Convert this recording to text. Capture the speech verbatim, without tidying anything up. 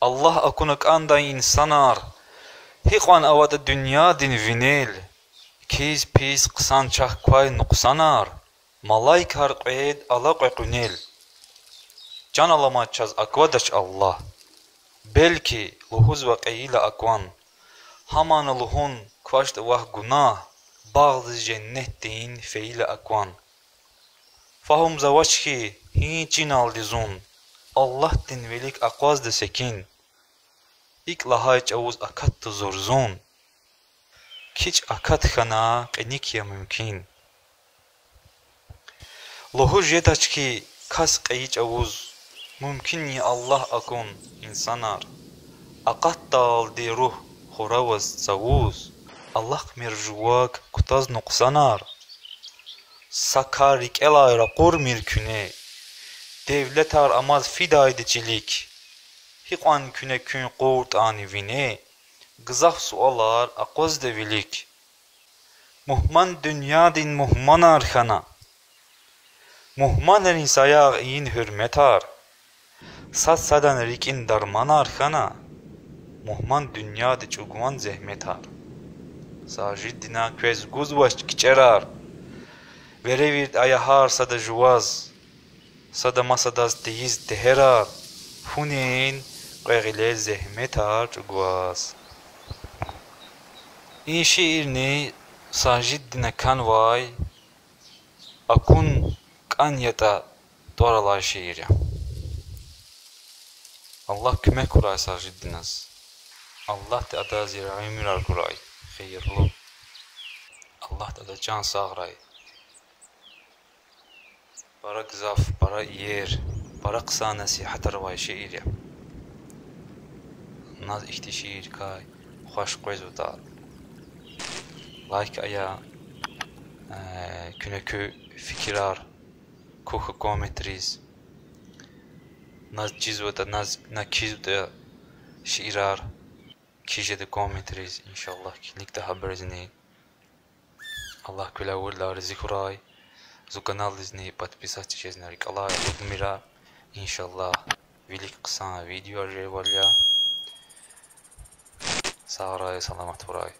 Аллагь акуна кӀандай инсанар, гьикьван аватӀа дуьньядин винел, киз пис хъсан чахъ квай нукьсанар, малаикар кьвед ала кьве къуьнел. Чан аламаз чаз аквадач Аллагь, белки лугьузва кьейила акван, гьамана лугьун квачтӀа вахъ гунагь, багъдиз женнетдин фейила акван. Фагьумзавач хьи, гьи чиналди зун, Аллагьдин вилик акъвазда секин. ИкӀ лагьай чӀавуз акатда зурзун, кичӀ акат хьана кьиник я мумкин. Лугьуз жедач хьи, кас кьейи чӀавуз, мумкин я Аллагь акун, инсанар. Акъатдалди руьгь хураваз цавуз, алахъмир жувак кутаз нукьсанар. Са кар рикӀелай ракъурмир куьне, девлетар амаз фидайди чилик. Гьикьван куьне куьн кьуртӀани вине, гзаф суалар акъвазда вилик. Мугьман дуьньядин мугьманар хьана, мугьманрин саягъ ийин гьуьрметар, сад садан рикӀин дарманар хьана, мугьман дуьньяда чӀугван зегьметар. Сажидина квез гузвач кичӀерар, веревирд ая гьар сада жуваз, сада масадаз тийиз тегьерар, фунин кьве гъиле зегьметар чӀугваз. И шиирни Сажидина кхьенвай, акун кӀан ятӀа тӀвар алай шиир я. Аллагь куьмек гурай Сажидиназ. Аллагьди адаз яргъи уьмуьрар гурай, хийирлу. Аллагьди адаз чан сагърай. Пара гзаф, пара иер, пара хъсан насигьатар авай шиир я. Наз ихьтин шииррикай хуш къвезватӀа, лайк ая, э, куьне куь фикирар кхьихь комментариз. Наз чизватӀа, наз, на кхьизватӀа шиирар кхьихь жеда комментариз, иншаллагь, килигда гьабурузни. Аллагь квелай виридалай рази хьурай. Зи каналдизни подписаться жезни рикӀелай алудмира. Иншаллагь, вилик хъсан видеояр жедайвал я. Сагърай, саламат хьурай.